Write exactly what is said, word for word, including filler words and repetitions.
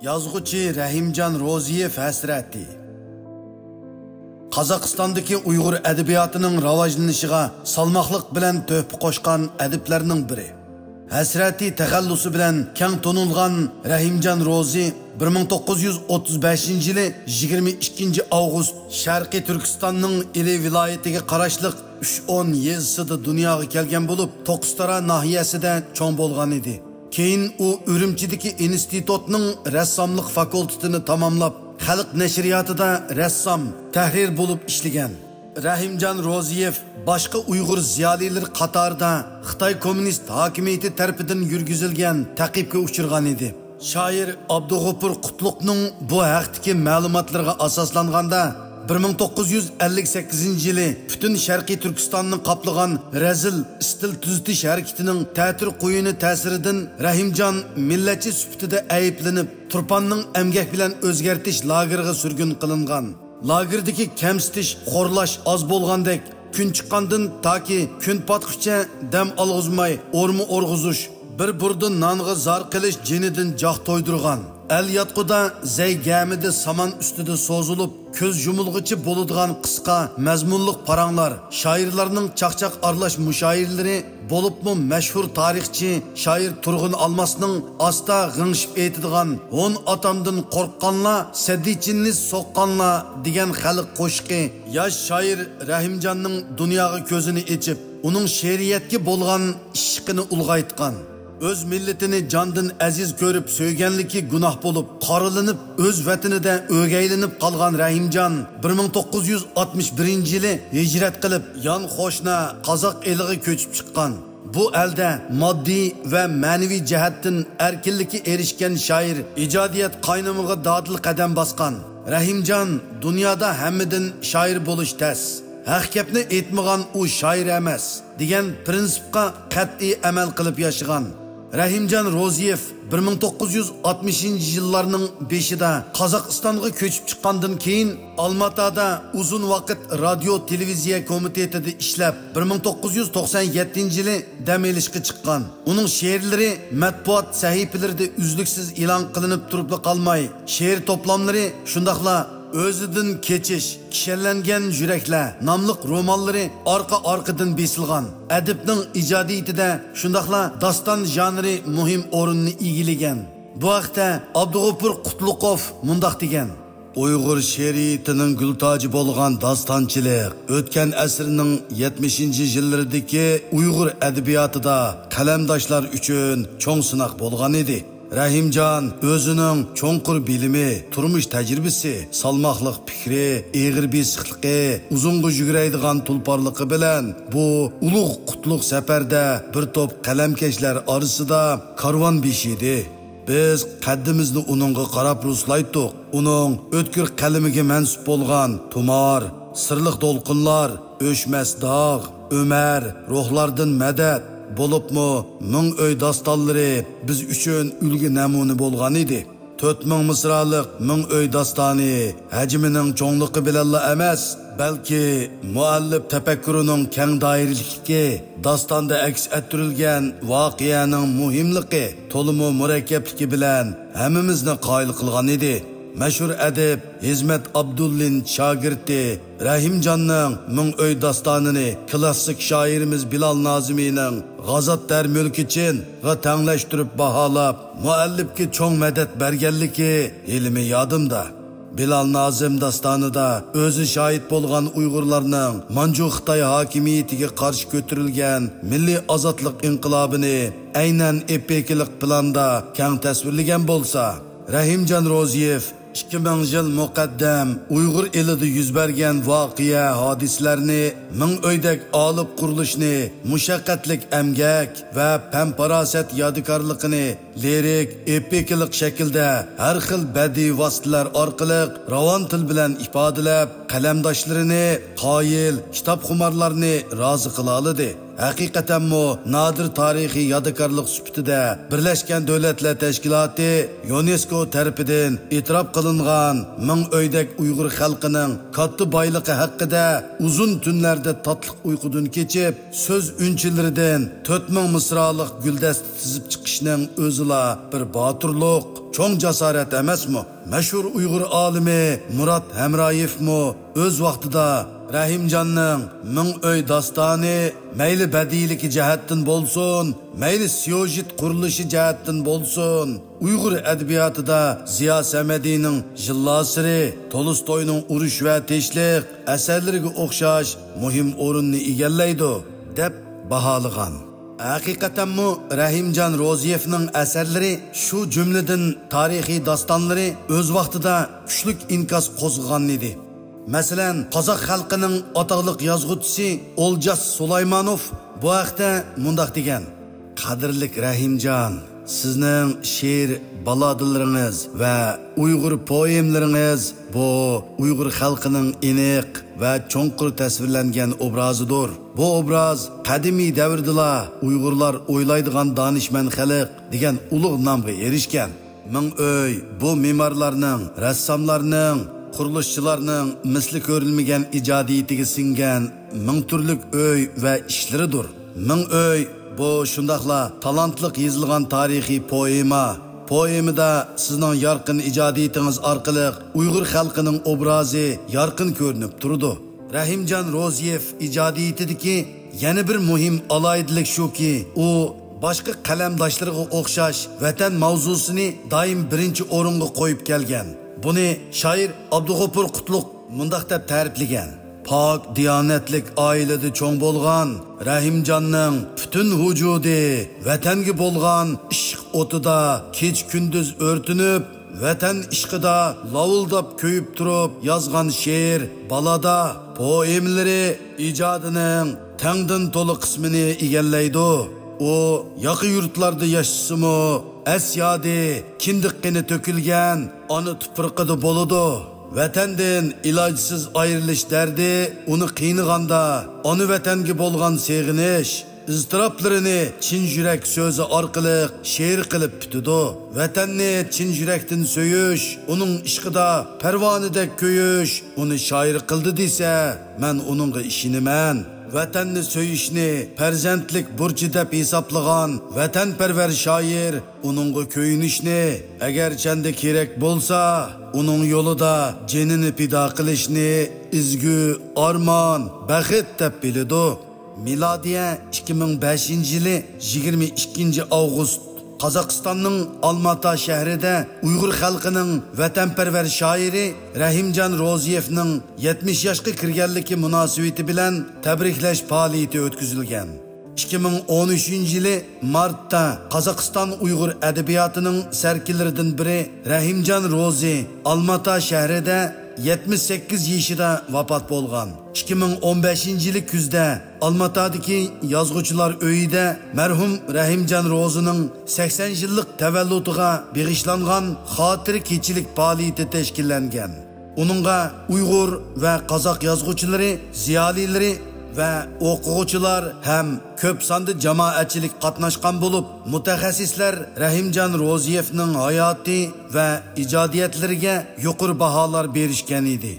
يازغۇچى رەھىمجان روزىيېف ھەسرەتى. قازاقىستاندىكى ئۇيغۇر ئەدەبىياتىنىڭ راۋاجلىنىشىغا سالماقلىق بىلەن تۆھپە قوشقان ئەدىبلەرنىڭ بىرى. ھەسرەتى تەخەللۇسى بىلەن كەڭ تونۇلغان رەھىمجان روزى بىر مىڭ توققۇز يۈز ئوتتۇز بەشىنچى يىلى يىگىرمە ئىككىنچى ئاۋغۇست شەرقىي تۈركىستاننىڭ ئىلى ۋىلايىتىگە قاراشلىق ئۈچ ئون يېزىسىدا دۇنياغا كەلگەن بولۇپ، توققۇزتارا ناھىيەسىدە چوڭ بولغان ئىدى. كېيىن ئۇ ئۈرۈمچىدىكى ئىنستىتۇتنىڭ رەسساملىق فاكۇلتېتىنى تاماملاپ، خەلق نەشرىياتىدا رەسسام، تەھرىر بولۇپ ئىشلىگەن. رەھىمجان روزىيېف باشقا ئۇيغۇر زىيالىيلىرى قاتارىدا خىتاي كوممۇنىست ھاكىمىيىتى تەرىپىدىن يۈرگۈزۈلگەن تەقىبكە ئۇچرىغان ئىدى. شائىر ئابدۇغوپۇر قۇتلۇقنىڭ بۇ ھەقتىكى مەلۇماتلىرىغا ئاساسلانغاندا، بىر مىڭ توققۇز يۈز ئەللىك سەككىزىنچى يىلى پۈتۈن شەرقىي تۈركىستاننى قاپلىغان رەزىل ئىستىل تۈزىتىش ھەرىكىتىنىڭ تەتۈر قويۇنى تەسىرىدىن رەھىمجان مىللەتچى سۈپىتىدە ئەيىبلىنىپ، تۇرپاننىڭ ئەمگەك بىلەن ئۆزگەرتىش لاگېرىغا سۈرگۈن قىلىنغان. لاگېردىكى كەمسىتىش، خورلاش ئاز بولغاندەك، كۈن چىققاندىن تاكى كۈن پاتقۇچە دەم ئالغۇزماي ئورما ئورغۇزۇش، بىر بۇردا نانغا زار قىلىش جېنىدىن جاق تويدۇرغان. ئەل ياتقۇدا زەي گەمىدە سامان ئۈستىدە سوزۇلۇپ، كۆز يۇمۇلغۇچە بولىدىغان قىسقا مەزمۇنلۇق پاراڭلار، شائىرلارنىڭ چاقچاق ئارىلاش مۇشائىرىلىرى، بولۇپمۇ مەشھۇر تارىخچى شائىر تۇرغۇن ئالماسنىڭ ئاستا غىڭشىپ ئېيتىدىغان «ھون ئاتامدىن قورققانلا، سەددىچىننى سوققانلا» دېگەن خەلق قوشىقى ياش شائىر رەھىمجاننىڭ دۇنياغا كۆزىنى ئېچىپ، ئۇنىڭ شېئىرىيەتكە بولغان ئىشقىنى ئۇلغايتقان. ئۆز مىللىتىنى جاندىن ئەزىز كۆرۈپ سۆيگەنلىكى گۇناھ بولۇپ، قارىلىنىپ، ئۆز ۋەتىنىدە ئۆگەيلىنىپ قالغان رەھىمجان بىر مىڭ توققۇز يۈز ئاتمىش بىرىنچى يىلى ھىجرەت قىلىپ، يان قوشنا قازاق ئېلىغا كۆچۈپ چىققان. بۇ ئەلدە ماددىي ۋە مەنىۋى جەھەتتىن ئەركىنلىككە ئېرىشكەن شائىر ئىجادىيەت قاينىمىغا دادىل قەدەم باسقان. رەھىمجان دۇنيادا ھەممىدىن شائىر بولۇش تەس، ھەق گەپنى ئېيتمىغان ئۇ شائىر ئەمەس دېگەن پىرىنسىپقا قەتئىي ئەمەل قىلىپ ياشىغان. رەھىمجان روزىيېف بىر مىڭ توققۇز يۈز ئاتمىشىنچى يىللارنىڭ بېشىدا قازاقىستانغا كۆچۈپ چىققاندىن كېيىن، ئالماتادا ئۇزۇن ۋاقىت رادىيو تېلېۋىزىيە كومىتېتىدا ئىشلەپ، بىر مىڭ توققۇز يۈز توقسان يەتتىنچى يىلى دەم ئېلىشقا چىققان. ئۇنىڭ شېئىرلىرى مەتبۇئات سەھىپىلىرىدە ئۈزلۈكسىز ئېلان قىلىنىپ تۇرۇپلا قالماي، شېئىر توپلاملىرى شۇنداقلا «ئۆزىدىن كېچىش»، «كىشەنلەنگەن يۈرەكلەر» ناملىق رومانلىرى ئارقا-ئارقىدىن بېسىلغان. ئەدىبنىڭ ئىجادىيىتىدە شۇنداقلا داستان ژانىرى مۇھىم ئورۇننى ئىگىلىگەن. بۇ ھەقتە ئابدۇغوپۇر قۇتلۇقوف مۇنداق دېگەن: ئۇيغۇر شېئىرىيىتىنىڭ گۈلتاجى بولغان داستانچىلىق ئۆتكەن ئەسىرنىڭ يەتمىشىنچى يىللىرىدىكى ئۇيغۇر ئەدەبىياتىدا قەلەمداشلار ئۈچۈن چوڭ سىناق بولغان ئىدى. رەھىمجان ئۆزىنىڭ چوڭقۇر بىلىمى، تۇرمۇش تەجرىبىسى، سالماقلىق پىكرى، ئېغىر بېسىقلىقى، ئۇزۇنغا يۈگرەيدىغان تۇلپارلىقى بىلەن بۇ ئۇلۇغ قۇتلۇق سەپەردە بىر توپ قەلەمكەشلەر ئارىسىدا كارۋان بېشى ئىدى. بىز قەددىمىزنى ئۇنىڭغا قاراپ رۇسلايتتۇق. ئۇنىڭ ئۆتكۈر قەلىمىگە مەنسۇپ بولغان تۇمار، سىرلىق دولقۇنلار، ئۆچمەس داغ، ئۆمەر، روھلاردىن مەدەت، بولۇپمۇ مىڭ ئۆي داستانلىرى بىز ئۈچۈن ئۈلگە نەمۇنە بولغان ئىدى. تۆت مىڭ مىسرالىق مىڭ ئۆي داستانى ھەجمىنىڭ چوڭلۇقى بىلەنلا ئەمەس، بەلكى مۇئەللىپ تەپەككۇرىنىڭ كەڭ دائىرىلىكلىكى، داستاندا ئەكس ئەتتۈرۈلگەن ۋەقەنىڭ مۇھىملىقى، تولىمۇ مۇرەككەپلىكى بىلەن ھەممىمىزنى قايىل قىلغان ئىدى. مەشھۇر ئەدىب ھىزمەت ئابدۇللىن شاگىرتى رەھىمجاننىڭ مىڭ ئۆي داستانىنى كلاسسىك شائىرىمىز بىلال نازىمىنىڭ غازات دەر مۈلكى چىنغا تەڭلەشتۈرۈپ باھالاپ، مۇئەللىپكە چوڭ مەدەت بەرگەنلىكى ھېلىمۇ يادىمدا. بىلال نازىم داستانىدا ئۆزى شاھىت بولغان ئۇيغۇرلارنىڭ مانجۇ خىتاي ھاكىمىيىتىگە قارشى كۆتۈرۈلگەن مىللىي ئازادلىق ئىنقىلابىنى ئەينەن ئېپىكىلىق پىلاندا كەڭ تەسۋىرلىگەن بولسا، رەھىمجان روزىيېف ئىككى مىڭ يىل مۇقەددەم ئۇيغۇر ئېلىدا يۈز بەرگەن ۋەقە ھادىسىلەرنى، مىڭ ئۆيدەك ئالىپ قۇرۇلۇشنى، مۇشەققەتلىك ئەمگەك ۋە پەن-پاراسەت يادىكارلىقىنى لىرىك، ئېپىكىلىق شەكىلدە ھەر خىل بەدىئىي ۋاسىتىلەر ئارقىلىق راۋان تىل بىلەن ئىپادىلەپ، قەلەمداشلىرىنى، قايىل كىتابخۇمارلارنى رازى قىلالىدى. ھەقىقەتەنمۇ نادىر تارىخىي يادىكارلىق سۈپىتىدە بىرلەشكەن دۆلەتلەر تەشكىلاتى، يۇنېسكو تەرىپىدىن ئېتىراپ قىلىنغان مىڭ ئۆيدەك ئۇيغۇر خەلقىنىڭ كاتتا بايلىقى ھەققىدە ئۇزۇن تۈنلەردە تاتلىق ئۇيقۇدىن كېچىپ، سۆز ئۈنچىلىرىدىن تۆت مىڭ مىسرالىق گۈلدەستە تىزىپ چىقىشنىڭ ئۆزىلا بىر باتۇرلۇق. چوڭ جاسارەت ئەمەسمۇ؟ مەشھۇر ئۇيغۇر ئالىمى مۇرات ھەمرايېۋمۇ ئۆز ۋاقتىدا رەھىمجاننىڭ مىڭ ئۆي داستانى مەيلى بەدىئىيلىكى جەھەتتىن بولسۇن، مەيلى سيۇژېت قۇرۇلۇشى جەھەتتىن بولسۇن، ئۇيغۇر ئەدەبىياتىدا زىيا سەمەدىنىڭ ژىللاسىرى، تولستوينىڭ ئۇرۇش ۋە تىنچلىق ئەسەرلىرىگە ئوخشاش مۇھىم ئورۇننى ئىگىلەيدۇ، دەپ باھالىغان. ھەقىقەتەنمۇ رەھىمجان روزىيېۋنىڭ ئەسەرلىرى، شۇ جۈملىدىن تارىخىي داستانلىرى ئۆز ۋاقتىدا كۈچلۈك ئىنكاس قوزغىغانىدى. مەسىلەن، قازاق خەلقىنىڭ ئاتاقلىق يازغۇچىسى ئولجاس سۇلايمانوف بۇ ھەقتە مۇنداق دېگەن: قەدىرلىك رەھىمجان، سىزنىڭ شېئىر بالادىلىرىڭىز ۋە ئۇيغۇر پوئېمىلىرىڭىز بۇ ئۇيغۇر خەلقىنىڭ ئېنىق ۋە چوڭقۇر تەسۋىرلەنگەن ئوبرازىدۇر. بۇ ئوبراز قەدىمىي دەۋردىلا ئۇيغۇرلار ئويلايدىغان دانىشمەن خەلق دېگەن ئۇلۇغ نامغا ئېرىشكەن. مىڭ ئۆي بۇ مېمارلارنىڭ، رەسساملارنىڭ، قۇرۇلۇشچىلارنىڭ مىسلى كۆرۈلمىگەن ئىجادىيىتىگە سىڭگەن مىڭ تۈرلۈك ئۆي ۋە ئىشلىرىدۇر. مىڭ ئۆي بۇ شۇنداقلا تالانتلىق يېزىلغان تارىخىي پوئېما. پوئېمىدا سىزنىڭ يارقىن ئىجادىيىتىڭىز ئارقىلىق ئۇيغۇر خەلقىنىڭ ئوبرازى يارقىن كۆرۈنۈپ تۇرىدۇ. رەھىمجان روزىيېف ئىجادىيىتىدىكى يەنە بىر مۇھىم ئالاھىدىلىك شۇكى، ئۇ باشقا قەلەمداشلىرىغا ئوخشاش ۋەتەن ماۋزۇسىنى دائىم بىرىنچى ئورۇنغا قويۇپ كەلگەن. بۇنى شائىر ئابدۇغوپۇر قۇتلۇق مۇنداق دەپ تەرىپلىگەن: پاك دىيانەتلىك ئائىلىدە چوڭ بولغان رەھىمجاننىڭ پۈتۈن ۋۇجۇدى ۋەتەنگە بولغان ئىشق ئوتىدا كېچە-كۈندۈز ئۆرتىنىپ، ۋەتەن ئىشقىدا لاۋۇلداپ كۆيۈپ تۇرۇپ يازغان شېئىر، بالادا، پوئېمىلىرى ئىجادىنىڭ تەڭدىن تولا قىسمىنى ئىگىلەيدۇ. ئۇ ياقا يۇرتلاردا ياشىسىمۇ، ئەس-يادى كىندىك قېنى تۆكۈلگەن ئانا تۇپرىقىدا بولىدۇ. ۋەتەندىن ئىلاجسىز ئايرىلىش دەردى ئۇنى قىينىغاندا، ئانا ۋەتەنگە بولغان سېغىنىش، ئىزتىراپلىرىنى چىن يۈرەك سۆزى ئارقىلىق شېئىر قىلىپ پۈتىدۇ. ۋەتەننى چىن يۈرەكتىن سۆيۈش، ئۇنىڭ ئىشقىدا پەرۋانىدەك كۆيۈش ئۇنى شائىر قىلدى دېسە، مەن ئۇنىڭغا ئىشىنىمەن. ۋەتەننى سۆيۈشنى پەرزەنتلىك بۇرچى دەپ ھېسابلىغان ۋەتەنپەرۋەر شائىر ئۇنىڭغا كۆيۈنۈشنى، ئەگەر چەندە كېرەك بولسا، ئۇنىڭ يولىدا جېنىنى پىدا قىلىشنى ئىزگۈ ئارمان، بەخت دەپ بىلىدۇ. مىلادىيە ئىككى مىڭ بەشىنچى يىلى يىگىرمە ئىككىنچى ئاۋغۇست، قازاقىستاننىڭ ئالماتا شەھىرىدە ئۇيغۇر خەلقىنىڭ ۋەتەنپەرۋەر شائىرى رەھىمجان روزىيېۋنىڭ يەتمىش ياشقا كىرگەنلىكى مۇناسىۋىتى بىلەن تەبرىكلەش پائالىيىتى ئۆتكۈزۈلگەن. ئىككى مىڭ ئون ئۈچىنچى يىلى مارتتا قازاقىستان ئۇيغۇر ئەدەبىياتىنىڭ سەركىلىرىدىن بىرى رەھىمجان روزى ئالماتا شەھىرىدە يەتمىش سەككىز يېشىدا ۋاپات بولغان. ئىككى مىڭ ئون بەشىنچى يىلى كۈزدە ئالماتادىكى يازغۇچىلار ئۆيىدە مەرھۇم رەھىمجان روزىنىڭ سەكسەن يىللىق تەۋەللۇتىغا بېغىشلانغان خاتىرە كېچىلىك پائالىيىتى تەشكىللەنگەن. ئۇنىڭغا ئۇيغۇر ۋە قازاق يازغۇچىلىرى، زىيالىيلىرى ۋە ئوقۇغۇچىلار ھەم كۆپ ساندا جامائەتچىلىك قاتناشقان بولۇپ، مۇتەخەسسىسلەر رەھىمجان روزىيېۋنىڭ ھاياتى ۋە ئىجادىيەتلىرىگە يۇقىرى باھالار بېرىشكەن ئىدى.